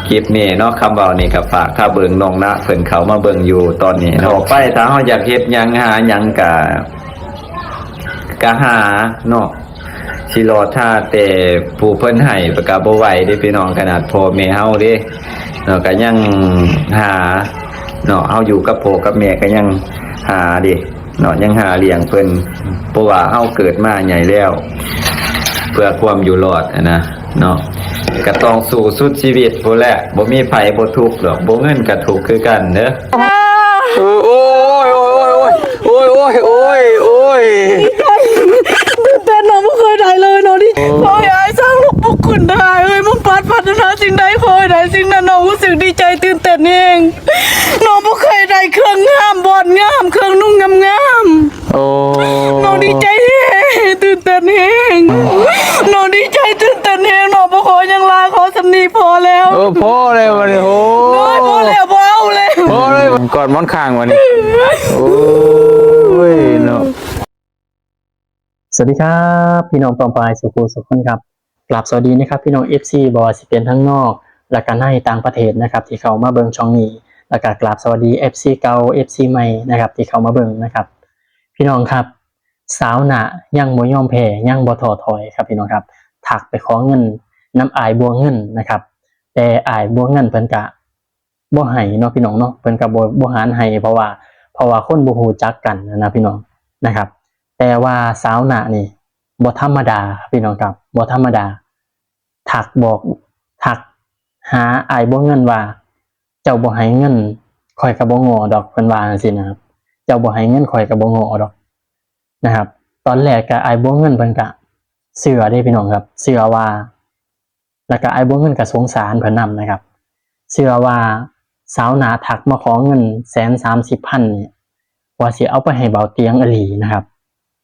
ຄລິບນີ້ເນາະ ຄຳເວົ້ານີ້ກໍຝາກຖ້າເບິ່ງນ້ອງນະເພິ່ນເຂົ້າມາເບິ່ງຢູ່ຕອນນີ້ເນາະ ຕໍ່ໄປຖ້າເຮົາຢາກເຮັດຫຍັງຫາຫຍັງກະ ກະຫາເນາະ ຊິລໍຖ້າແຕ່ຜູ້ເພິ່ນໃຫ້ກໍບໍ່ໄຫວເດ້ພີ່ນ້ອງ ຂະໜາດພໍ່ແມ່ເຮົາເດ້ເນາະ ກໍຍັງຫາເນາະ ເຮົາຢູ່ກັບພໍ່ກັບແມ່ກໍຍັງຫາເດ້ ເນາະ ຍັງຫາລ້ຽງເພິ່ນ ເພາະວ່າເຮົາເກີດມາໃຫຍ່ແລ້ວ ເພື່ອຄວາມຢູ່ລອດຫັ້ນນະເນາະ ກໍຕ້ອງສູ້ສຸດຊີວິດພຸ້ນແຫຼະ ບໍ່ມີໃຜບໍ່ທຸກດອກ ບໍ່ເງິນກໍທຸກຄືກັນເດີ. ໂອ້ຍ ໂອ້ຍ ໂອ້ຍ ໂອ້ຍ ໂອ້ຍ ໂອ້ຍ ຕື່ນເຕັ້ນ ນ້ອງບໍ່ເຄີຍໄດ້ເລີຍເນາະ ດີໃຈ ຂໍໃຫ້ອ້າຍສ້າງລູກບຸກຄຸນເດີອ້າຍເອີຍ ມຸ່ງປາດປາດຖະໜາສິ່ງໃດ ຂໍໃຫ້ໄດ້ສິ່ງນັ້ນ ນ້ອງຮູ້ສຶກດີໃຈຕື່ນເຕັ້ນແຮງ. ນ້ອງບໍ່ເຄີຍໄດ້ເຄື່ອງງາມ ບ່ອນງາມ ເຄື່ອງນຸ່ງງາມໆ. ໂອ້ ນ້ອງດີໃຈແຮງ ຕື່ນເຕັ້ນແຮງ ນ້ອງດີໃຈຕື່ນເຕັ້ນແຮງ ນ້ອງບໍ່ຂໍຫຍັງຫຼາຍ ຂໍສ່ຳນີ້ພໍແລ້ວ. ເອີ ພໍແລ້ວບັດນີ້ ໂອ້ຍ ພໍແລ້ວ ບໍ່ເອົາແລ້ວ ພໍເລີຍ ກອດໝອນຂ້າງບັດນີ້ ໂອ້ຍເນາະ. ສະຫວັດດີຄັບ ພີ່ນ້ອງປ້ອງປາຍສູ່ຜູ້ສູ່ຄົນຄັບ ກາບສະຫວັດດີນະຄັບ ພີ່ນ້ອງເອັຟຊີ ບໍ່ວ່າຊິເປັນທັງນອກ ແລະກະໃນຕ່າງປະເທດນະຄັບ ທີ່ເຂົ້າມາເບິ່ງຊ່ອງນີ້ ແລະກະກາບສະຫວັດດີເອັຟຊີເກົ່າ ເອັຟຊີໃໝ່ນະຄັບ ທີ່ເຂົ້າມາເບິ່ງນະຄັບ. ພີ່ນ້ອງຄັບ ສາວນະຍັງບໍ່ຍອມແພ້ ຍັງບໍ່ທໍ້ຖອຍຄັບ ພີ່ນ້ອງຄັບ ທັກໄປຂໍເງິນນຳອ້າຍບົວເງິນນະຄັບ ແຕ່ອ້າຍບົວເງິນເພິ່ນກະ ບໍ່ໃຫ້ເນາະພີ່ນ້ອງເນາະ ເພິ່ນກໍບໍ່ ບໍ່ຫານໃຫ້ ເພາະວ່າ ເພາະວ່າຄົນບໍ່ຮູ້ຈັກກັນນະ ນະພີ່ນ້ອງນະຄັບ. ແຕ່ວ່າສາວນະນີ້ບໍ່ທຳມະດາພີ່ນ້ອງຄັບ ບໍ່ທຳມະດາ ທັກບອກ ທັກຫາອ້າຍບົວເງິນວ່າ ເຈົ້າບໍ່ໃຫ້ເງິນ ຂ້ອຍກໍບໍ່ງໍດອກ ເພິ່ນວ່າຈັ່ງຊີ້ນະຄັບ ເຈົ້າບໍ່ໃຫ້ເງິນ ຂ້ອຍກໍບໍ່ງໍດອກນະຄັບ. ຕອນແລກກໍອ້າຍບົວເງິນເພິ່ນກໍເຊື່ອເດ້ພີ່ນ້ອງຄັບ ເຊື່ອວ່າ ແລ້ວກໍອ້າຍບົວເງິນກໍສົງສານເພິ່ນນຳນະຄັບ ເຊື່ອວ່າສາວນະທັກມາຂໍເງິນແສນສາມສິບພັນນີ້ ວ່າຊິເອົາໄປໃຫ້ບ່າວຕຽງອີ່ຫຼີນະຄັບ.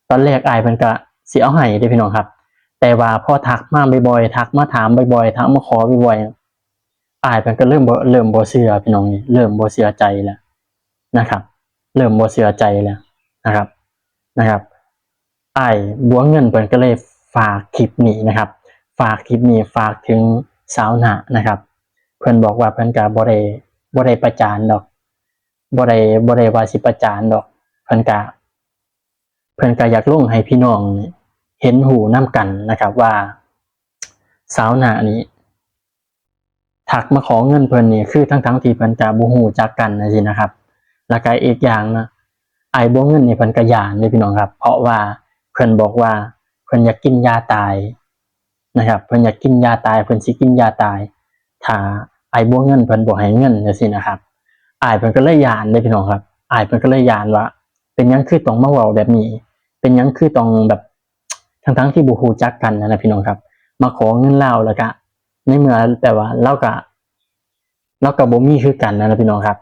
ຕອນແລກອ້າຍເພິ່ນກໍຊິເອົາໃຫ້ເດ້ພີ່ນ້ອງຄັບ ແຕ່ວ່າພໍທັກມາບ່ອຍໆ ທັກມາຖາມບ່ອຍໆ ທັກມາຂໍບ່ອຍໆ ອ້າຍເພິ່ນກໍເລີ່ມບໍ່ ເລີ່ມບໍ່ເຊື່ອພີ່ນ້ອງ ເລີ່ມບໍ່ເຊື່ອໃຈແລ້ວນະຄັບ ເລີ່ມບໍ່ເຊື່ອໃຈແລ້ວນະຄັບ ນະຄັບ. ອ້າຍບົວເງິນເພິ່ນກໍເລີຍຝາກຄລິບນີ້ນະຄັບ ຝາກຄລິບນີ້ຝາກເຖິງສາວນະນະຄັບ ເພິ່ນບອກວ່າເພິ່ນກະບໍ່ໄດ້ ບໍ່ໄດ້ປະຈານດອກ ບໍ່ໄດ້ ບໍ່ໄດ້ວ່າຊິປະຈານດອກ ເພິ່ນກະ ເພິ່ນກະຢາກລົງໃຫ້ພີ່ນ້ອງເຫັນຮູ້ນຳກັນນະຄັບວ່າ ສາວນະນີ້ ທັກມາຂໍເງິນເພິ່ນນີ້ ຄືທັງໆທີ່ເພິ່ນກະບໍ່ຮູ້ຈັກກັນຈັ່ງຊີ້ນະຄັບ. ແລ້ວກະອີກຢ່າງນະ ອ້າຍບົວເງິນນີ້ເພິ່ນກະຢ້ານເດ້ພີ່ນ້ອງຄັບ ເພາະວ່າເພິ່ນບອກວ່າເພິ່ນຢາກກິນຢາຕາຍນະຄັບ ເພິ່ນຢາກກິນຢາຕາຍ ເພິ່ນຊິກິນຢາຕາຍ ຖ້າອ້າຍບົວເງິນເພິ່ນບໍ່ໃຫ້ເງິນຈັ່ງຊີ້ນະຄັບ. ອ້າຍເພິ່ນກໍເລີຍຢ້ານເດ້ພີ່ນ້ອງຄັບ ອ້າຍເພິ່ນກໍເລີຍຢ້ານວ່າ ເປັນຫຍັງຄືຕ້ອງມາເວົ້າແບບນີ້ ເປັນຫຍັງຄືຕ້ອງແບບ ທັງໆທີ່ບໍ່ຮູ້ຈັກກັນຫັ້ນນະພີ່ນ້ອງຄັບ ມາຂໍເງິນລາວ ແລ້ວກະ ໃນເມື່ອແບບວ່າລາວກະ ລາວກະບໍ່ມີຄືກັນຫັ້ນນະພີ່ນ້ອງຄັບ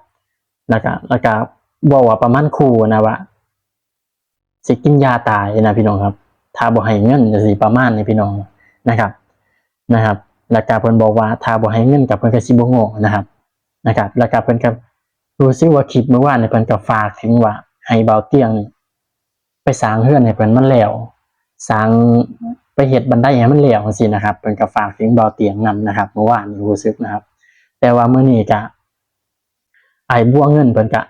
ແລ້ວກະ ແລ້ວກະເວົ້າວ່າປະມານຂູ່ນະວ່າ ຊິກິນຢາຕາຍນະພີ່ນ້ອງຄັບ ຖ້າບໍ່ໃຫ້ເງິນຈັ່ງຊີ້ ປະມານນີ້ພີ່ນ້ອງນະຄັບ ນະຄັບ. ແລ້ວກະເພິ່ນບອກວ່າ ຖ້າບໍ່ໃຫ້ເງິນກະເພິ່ນກະຊິບໍ່ງໍນະຄັບ ນະຄັບ. ແລ້ວກະເພິ່ນກະ ຮູ້ສຶກວ່າຄລິບມື້ວານນີ້ເພິ່ນກະຝາກເຖິງວ່າ ໃຫ້ບ່າວຕຽງນີ້ ໄປສ້າງເຮືອນໃຫ້ເພິ່ນມັນແລ້ວ ສ້າງ ໄປເຮັດບັນໄດໃຫ້ມັນແລ້ວຈັ່ງຊີ້ນະຄັບ ເພິ່ນກໍຝາກເຖິງບ່າວຕຽງນຳນະຄັບ ເມື່ອວານນີ້ຮູ້ສຶກນະຄັບ. ແຕ່ວ່າມື້ນີ້ກະ ອ້າຍບົວເງິນເພິ່ນກະ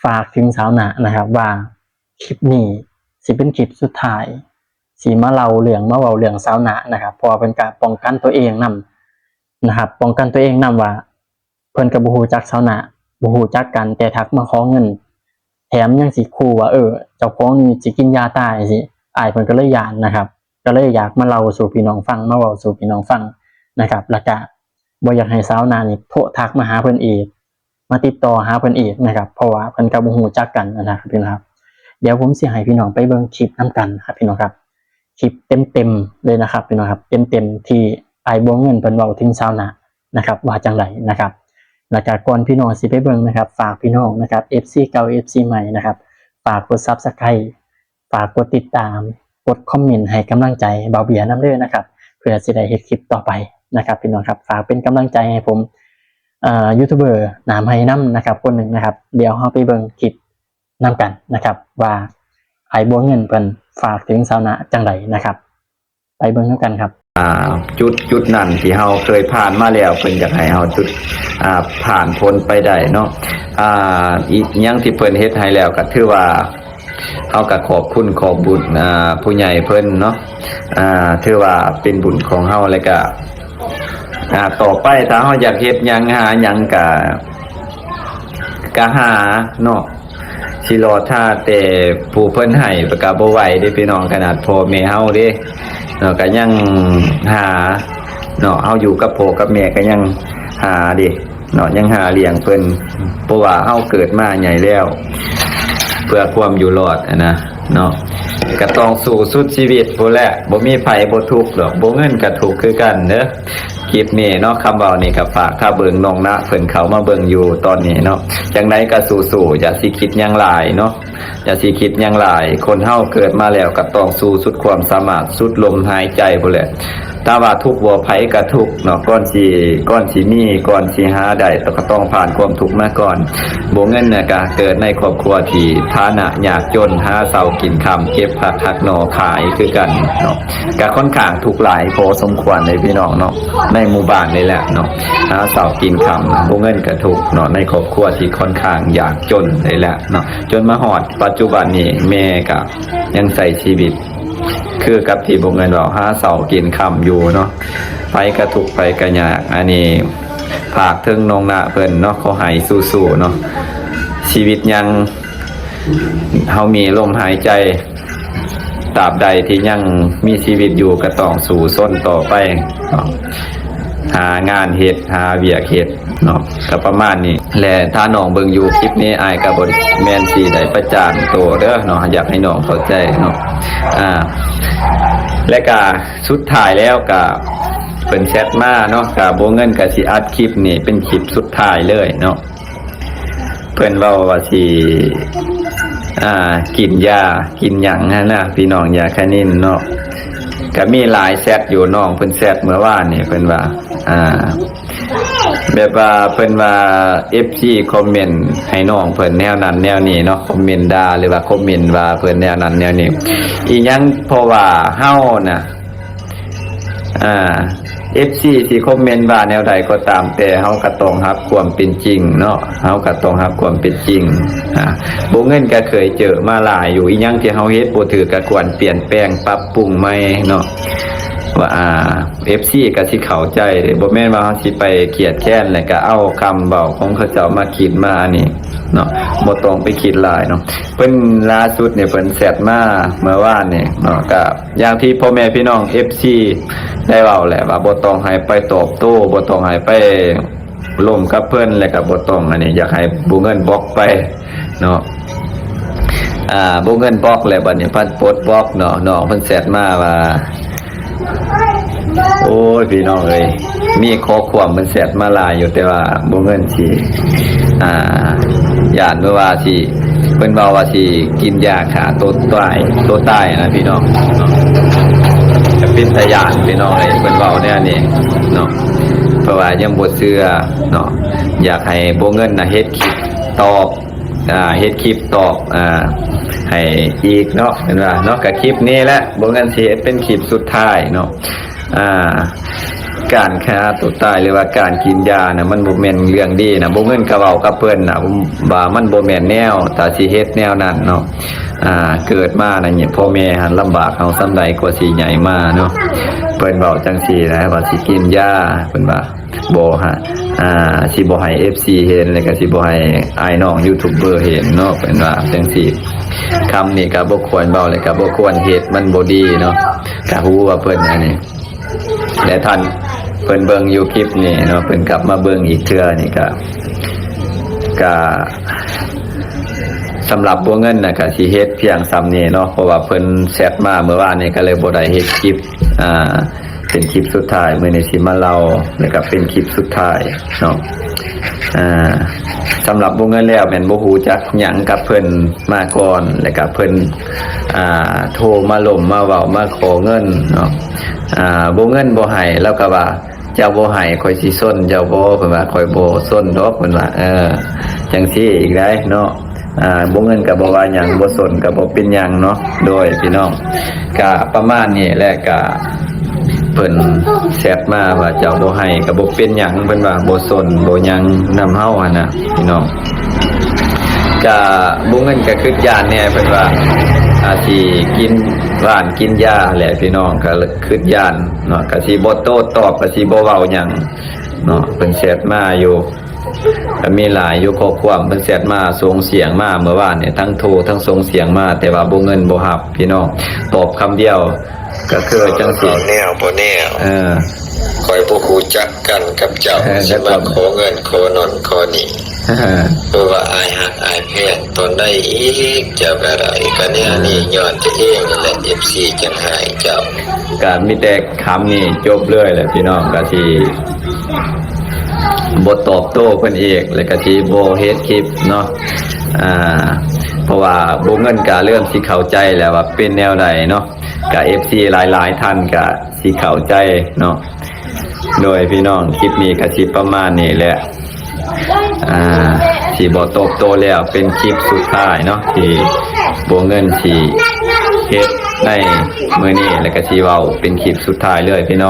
ຝາກເຖິງສາວນະນະຄັບວ່າ ຄລິບນີ້ຊິເປັນຄລິບສຸດທ້າຍ ຊິມາເລົ່າເລື່ອງ ມາເວົ້າເລື່ອງສາວນະນະຄັບ ເພາະວ່າເພິ່ນກະປ້ອງກັນຕົວເອງນຳນະຄັບ ປ້ອງກັນຕົວເອງນຳວ່າ ເພິ່ນກໍບໍ່ຮູ້ຈັກສາວນະ ບໍ່ຮູ້ຈັກກັນ ແຕ່ທັກມາຂໍເງິນ ແຖມຍັງຊິຂູ່ວ່າ ເອີ ເຈົ້າຂອງນີ້ຊິກິນຢາຕາຍຈັ່ງຊີ້ ອ້າຍເພິ່ນກໍເລີຍຢ້ານນະຄັບ ກໍເລີຍຢາກມາເລົ່າສູ່ພີ່ນ້ອງຟັງ ມາເວົ້າສູ່ພີ່ນ້ອງຟັງນະຄັບ. ແລ້ວກະບໍ່ຢາກໃຫ້ສາວນະນີ້ໂທະທັກມາຫາເພິ່ນອີກ ມາຕິດຕໍ່ຫາເພິ່ນອີກນະຄັບ ເພາະວ່າເພິ່ນກໍບໍ່ຮູ້ຈັກກັນນະຄັບພີ່ນ້ອງຄັບ. ດຽວຜົມຊິໃຫ້ພີ່ນ້ອງໄປເບິ່ງຄລິບນຳກັນຄັບພີ່ນ້ອງຄັບ ຄລິບເຕັມໆເລີຍນະຄັບພີ່ນ້ອງຄັບ ເຕັມໆທີ່ອ້າຍບົວເງິນເພິ່ນເວົ້າເຖິງສາວນະ ນະຄັບ ວ່າຈັ່ງໃດນະຄັບ. ແລ້ວກະກ່ອນພີ່ນ້ອງຊິໄປເບິ່ງນະຄັບ ຝາກພີ່ນ້ອງນະຄັບ ເອັຟຊີເກົ່າ ເອັຟຊີໃໝ່ນະຄັບ ຝາກກົດ Subscribe ຝາກກົດຕິດຕາມ ກົດຄອມເມັນໃຫ້ກຳລັງໃຈບ່າວເບຍນຳເດີນະຄັບ ເພື່ອຊິໄດ້ເຮັດຄລິບຕໍ່ໄປນະຄັບ ພີ່ນ້ອງຄັບ. ຝາກເປັນກຳລັງໃຈໃຫ້ຜົມ ເອີ ຢູທູບເບີໜ້າໃໝ່ນຳນະຄັບ ຄົນໜຶ່ງນະຄັບ. ດຽວເຮົາໄປເບິ່ງຄລິບນຳກັນນະຄັບ ວ່າອ້າຍບົວເງິນເພິ່ນຝາກເຖິງສາວນະຈັ່ງໃດນະຄັບ ໄປເບິ່ງນຳກັນຄັບ. ອ່າ ຈຸດ ຈຸດນັ້ນທີ່ເຮົາເຄີຍຜ່ານມາແລ້ວ ເພິ່ນຢາກໃຫ້ເຮົາຈຸດ ອ່າ ຜ່ານພົ້ນໄປໄດ້ເນາະ. ອ່າ ອີກຫຍັງທີ່ເພິ່ນເຮັດໃຫ້ແລ້ວກໍຖືວ່າ ເຮົາກໍຂອບຄຸນຂອບບຸນ ອ່າ ຜູ້ໃຫຍ່ເພິ່ນເນາະ. ອ່າ ຖືວ່າເປັນບຸນຂອງເຮົາ ແລ້ວກໍ ອ່າ ຕໍ່ໄປຖ້າເຮົາຢາກເຮັດຫຍັງຫາຫຍັງກະ ກະຫາເນາະ ຊິລໍຖ້າແຕ່ຜູ້ເພິ່ນໃຫ້ກໍບໍ່ໄຫວເດ້ພີ່ນ້ອງ. ຂະໜາດພໍ່ແມ່ເຮົາເດ້ເນາະ ກໍຍັງຫາເນາະ. ເຮົາຢູ່ກັບພໍ່ກັບແມ່ກໍຍັງຫາເດ້ ເນາະ ຍັງຫາລ້ຽງເພິ່ນ ເພາະວ່າເຮົາເກີດມາໃຫຍ່ແລ້ວ ເພື່ອຄວາມຢູ່ລອດຫັ້ນນະເນາະ. ກໍຕ້ອງສູ້ສຸດຊີວິດພຸ້ນແຫຼະ ບໍ່ມີໃຜບໍ່ທຸກດອກ ບໍ່ເງິນກໍທຸກຄືກັນເດີ. ຄລິບນີ້ເນາະ ຄຳເວົ້ານີ້ກໍຝາກຖ້າເບິ່ງ ນ້ອງນະເພິ່ນເຂົ້າມາເບິ່ງຢູ່ຕອນນີ້ເນາະ. ຈັ່ງໃດກໍສູ້ໆ ຢ່າຊິຄິດຫຍັງຫຼາຍເນາະ ຢ່າຊິຄິດຫຍັງຫຼາຍ. ຄົນເຮົາເກີດມາແລ້ວກໍຕ້ອງສູ້ສຸດຄວາມສາມາດ ສຸດລົມຫາຍໃຈພຸ້ນແຫຼະ. ຖ້າວ່າທຸກບໍ່ໃຜກໍທຸກເນາະ ກ່ອນຊິ ກ່ອນຊິມີ ກ່ອນຊິຫາໄດ້ ກໍຕ້ອງຜ່ານຄວາມທຸກມາກ່ອນ. ບໍ່ເງິນນະກະເກີດໃນຄອບຄົວທີ່ຖານະຍາກຈົນ ຫາເຊົ້າກິນຄ່ຳ ເກັບຜັກຫັກໜໍ່ຂາຍຄືກັນເນາະ. ກະຂ້ອນຂ້າງທຸກຫຼາຍພໍສົມຄວນເລີຍພີ່ນ້ອງເນາະ ໃນໝູ່ບ້ານນີ້ແຫຼະເນາະ. ຫາເຊົ້າກິນຄ່ຳ ບໍ່ເງິນກະທຸກເນາະ ໃນຄອບຄົວທີ່ຂ້ອນຂ້າງຍາກຈົນນີ້ແຫຼະເນາະ. ຈົນມາຮອດປັດຈຸບັນນີ້ ແມ່ກະຍັງໃຊ້ຊີວິດ ຄືກັບທີ່ບໍ່ເງິນເວົ້າ ຫາເຊົ້າກິນຄ່ຳຢູ່ເນາະ. ໃຜກະທຸກໃຜກະຍາກ ອັນນີ້ຝາກເຖິງນ້ອງນະເພິ່ນເນາະ ຂໍໃຫ້ສູ້ໆເນາະ. ຊີວິດຍັງ ເຮົາມີລົມຫາຍໃຈ ຕາບໃດທີ່ຍັງມີຊີວິດຢູ່ ກະຕ້ອງສູ້ຊົນຕໍ່ໄປເນາະ ຫາງານເຮັດ ຫາວຽກເຮັດ ເນາະ ກໍປະມານນີ້ແຫຼະ. ຖ້ານ້ອງເບິ່ງຢູ່ຄລິບນີ້ ອ້າຍກໍບໍ່ແມ່ນຊິໄດ້ປະຈານໂຕເດີເນາະ ຢາກໃຫ້ນ້ອງເຂົ້າໃຈເນາະ. ອ່າ ແລະກະສຸດທ້າຍແລ້ວກະເພິ່ນແຊັດມາເນາະ ກະບໍ່ເງິນກະຊິອັດຄລິບນີ້ເປັນຄລິບສຸດທ້າຍເລີຍເນາະ. ເພິ່ນເວົ້າວ່າຊິ ອ່າ ກິນຢາ ກິນຫຍັງຫັ້ນນະ ພີ່ນ້ອງ ຢາຄະນິນເນາະ. ກະມີຫຼາຍແຊັດຢູ່ ນ້ອງເພິ່ນແຊັດເມື່ອວານນີ້ ເພິ່ນວ່າ ອ່າ ແບບວ່າເພິ່ນວ່າ ເອັຟຊີ ຄອມເມັນໃຫ້ນ້ອງເພິ່ນແນວນັ້ນແນວນີ້ເນາະ ຄອມເມັນດ່າ ຫຼືວ່າຄອມເມັນວ່າເພິ່ນແນວນັ້ນແນວນີ້ ອີ່ຫຍັງ ເພາະວ່າເຮົານະ ອ່າ ເອັຟຊີ ຊິຄອມເມັນວ່າແນວໃດກໍຕາມແຕ່ ເຮົາກໍຕ້ອງຮັບຄວາມເປັນຈິງເນາະ ເຮົາກໍຕ້ອງຮັບຄວາມເປັນຈິງ. ອ່າ ບໍ່ເງິນກໍເຄີຍເຈີມາຫຼາຍຢູ່ ອີ່ຫຍັງທີ່ເຮົາເຮັດບໍ່ຖືກກໍຄວນປ່ຽນແປງປັບປຸງໃໝ່ເນາະ ວ່າ ອ່າ ເອັຟຊີ ກໍຊິເຂົ້າໃຈ. ບໍ່ແມ່ນວ່າເຮົາຊິໄປຄຽດແຄ້ນ ແລ້ວກໍເອົາຄຳເວົ້າຂອງເຂົາເຈົ້າມາຄິດມາອັນນີ້ເນາະ ບໍ່ຕ້ອງໄປຄິດຫຼາຍເນາະ. ເພິ່ນລ່າສຸດນີ້ເພິ່ນແຊັດມາເມື່ອວານນີ້ເນາະ ກໍ ຢ່າງທີ່ພໍ່ແມ່ພີ່ນ້ອງ ເອັຟຊີ ໄດ້ເວົ້າແຫຼະວ່າ ບໍ່ຕ້ອງໃຫ້ໄປຕອບໂຕ້ ບໍ່ຕ້ອງໃຫ້ໄປລົມກັບເພິ່ນ ແລ້ວກໍບໍ່ຕ້ອງ ອັນນີ້ ຢາກໃຫ້ບໍ່ເງິນບລັອກໄປເນາະ. ອ່າ ບໍ່ເງິນບລັອກແລ້ວ ບັດນີ້ພັດປົດບລັອກເນາະ. ນ້ອງເພິ່ນແຊັດມາວ່າ ໂອ້ຍ ພີ່ນ້ອງເອີຍ ມີຂໍ້ຄວາມເພິ່ນແຊັດມາຫຼາຍຢູ່ ແຕ່ວ່າບໍ່ເງິນຊິ ອ່າ ຢ້ານເພິ່ນວ່າຊິ ເພິ່ນເວົ້າວ່າຊິກິນຢາຂ້າໂຕຕາຍ ໂຕຕາຍນະພີ່ນ້ອງເນາະ. ກໍເປັນຕາຢ້ານພີ່ນ້ອງເອີຍ ເພິ່ນເວົ້າແນວນີ້ເນາະ ເພາະວ່າຍັງບໍ່ເຊື່ອເນາະ. ຢາກໃຫ້ບໍ່ເງິນນະເຮັດຄລິບຕອບ ອ່າ ເຮັດຄລິບຕອບ ອ່າ ໃຫ້ອີກເນາະ ເພິ່ນວ່າເນາະ. ກໍຄລິບນີ້ແຫຼະ ບໍ່ເງິນຊິເຮັດເປັນຄລິບສຸດທ້າຍເນາະ. ອ່າ ການຂ້າຕົວຕາຍ ຫຼືວ່າການກິນຢານະ ມັນບໍ່ແມ່ນເລື່ອງດີນະ. ບໍ່ເງິນກໍເວົ້າກັບເພິ່ນນະ ວ່າມັນບໍ່ແມ່ນແນວ ຖ້າຊິເຮັດແນວນັ້ນເນາະ. ອ່າ ເກີດມານະ ພໍ່ແມ່ຫັ້ນລຳບາກເຮົາສ່ຳໃດກວ່າຊິໃຫຍ່ມາເນາະ. ເພິ່ນເວົ້າຈັ່ງຊີ້ນະ ວ່າຊິກິນຢາ ເພິ່ນວ່າ ບໍ່ໃຫ້ ອ່າ ຊິບໍ່ໃຫ້ເອັຟຊີເຫັນ ແລ້ວກໍຊິບໍ່ໃຫ້ອ້າຍນ້ອງຢູທູບເບີເຫັນເນາະ ເພິ່ນວ່າຈັ່ງຊີ້. ຄຳນີ້ກໍບໍ່ຄວນເວົ້າ ແລ້ວກໍບໍ່ຄວນເຮັດ ມັນບໍ່ດີເນາະ. ກໍຮູ້ວ່າເພິ່ນອັນນີ້ ແລະ ທ່ານເພິ່ນເບິ່ງຢູ່ຄລິບນີ້ເນາະ ເພິ່ນກັບມາເບິ່ງອີກເທື່ອນີ້ ກໍ ກໍສຳລັບບໍ່ເງິນນະ ກໍຊິເຮັດພຽງສ່ຳນີ້ເນາະ ເພາະວ່າເພິ່ນແຊັດມາເມື່ອວານນີ້ ກໍເລີຍບໍ່ໄດ້ເຮັດຄລິບ ອ່າ ເປັນຄລິບສຸດທ້າຍ ມື້ນີ້ຊິມາເລົ່າ ແລ້ວກໍເປັນຄລິບສຸດທ້າຍເນາະ. ອ່າ ສຳລັບບໍ່ເງິນແລ້ວແມ່ນບໍ່ຮູ້ຈັກຫຍັງກັບເພິ່ນມາກ່ອນ ແລ້ວກໍເພິ່ນ ອ່າ ໂທມາລົມມາເວົ້າມາຂໍເງິນເນາະ. ອ່າ ບໍ່ເງິນບໍ່ໃຫ້ ລາວກໍວ່າ ເຈົ້າບໍ່ໃຫ້ຂ້ອຍຊິຊົນເຈົ້າບໍ່? ເພິ່ນວ່າ ຂ້ອຍບໍ່ຊົນດອກ ເພິ່ນວ່າ ເອີ ຈັ່ງຊີ້ອີກໄດ໋ເນາະ. ອ່າ ບໍ່ເງິນກໍບໍ່ວ່າຫຍັງ ບໍ່ຊົນກໍບໍ່ເປັນຫຍັງເນາະ. ໂດຍ ພີ່ນ້ອງ ກະປະມານນີ້ແຫຼະ ກະ ເພິ່ນແຊັດມາວ່າເຈົ້າບໍ່ໃຫ້ກໍບໍ່ເປັນຫຍັງ ເພິ່ນວ່າບໍ່ສົນບໍ່ຫຍັງນຳເຮົາຫັ້ນນະພີ່ນ້ອງ. ກະບໍ່ເງິນກະຄຶດຢ້ານແດ່ ເພິ່ນວ່າອາດຊິກິນຫວານກິນຢາແຫຼະພີ່ນ້ອງ ກະຄຶດຢ້ານເນາະ ກະຊິບໍ່ໂຕ້ຕອບ ກະຊິບໍ່ເວົ້າຫຍັງເນາະ. ເພິ່ນແຊັດມາຢູ່ ກະມີຫຼາຍຢູ່ຂໍ້ຄວາມ ເພິ່ນແຊັດມາ ສົ່ງສຽງມາເມື່ອວານນີ້ ທັງໂທທັງສົ່ງສຽງມາ ແຕ່ວ່າບໍ່ເງິນບໍ່ຮັບພີ່ນ້ອງ ຕອບຄຳດຽວ ກໍຄືຈັ່ງຊີ້ ເວົ້າແນວບໍ່ແນວ ເອີ ຂ້ອຍບໍ່ຮູ້ຈັກກັນກັບເຈົ້າ ເອີ ຊິມາຂໍເງິນຂໍນັ້ນຂໍນີ້ ເອີ ບໍ່ວ່າອ້າຍຮັກອ້າຍແພງຕອນໃດອີກ ເຈົ້າກໍໄດ້ ກໍແນວນີ້ ເອີ ຍ້ອນຕົວເອງນັ້ນແຫຼະ ເອັຟຊີ ຈັ່ງໃຫ້ເຈົ້າ ກໍມີແຕ່ຄຳນີ້ຈົບເລີຍແຫຼະພີ່ນ້ອງ ກໍຊິບໍ່ຕອບໂຕ້ເພິ່ນອີກ ແລ້ວກໍຊິບໍ່ເຮັດຄລິບເນາະ ອ່າ ເພາະວ່າບໍ່ເງິນກໍເລີ່ມຊິເຂົ້າໃຈແລ້ວວ່າເປັນແນວໃດເນາະ. ກະເອັຟຊີຫຼາຍໆທ່ານກະຊິເຂົ້າໃຈເນາະ. ໂດຍພີ່ນ້ອງ ຄລິບນີ້ກະຊິປະມານນີ້ແຫຼະ ອ່າ ຊິບໍ່ໂຕບໂຕແລ້ວ ເປັນຄລິບສຸດທ້າຍເນາະ ທີ່ບໍ່ເງິນຊິເຮັດໃນມື້ນີ້ ແລ້ວກະຊິເວົ້າເປັນຄລິບສຸດທ້າຍເລີຍພີ່ນ້ອງ.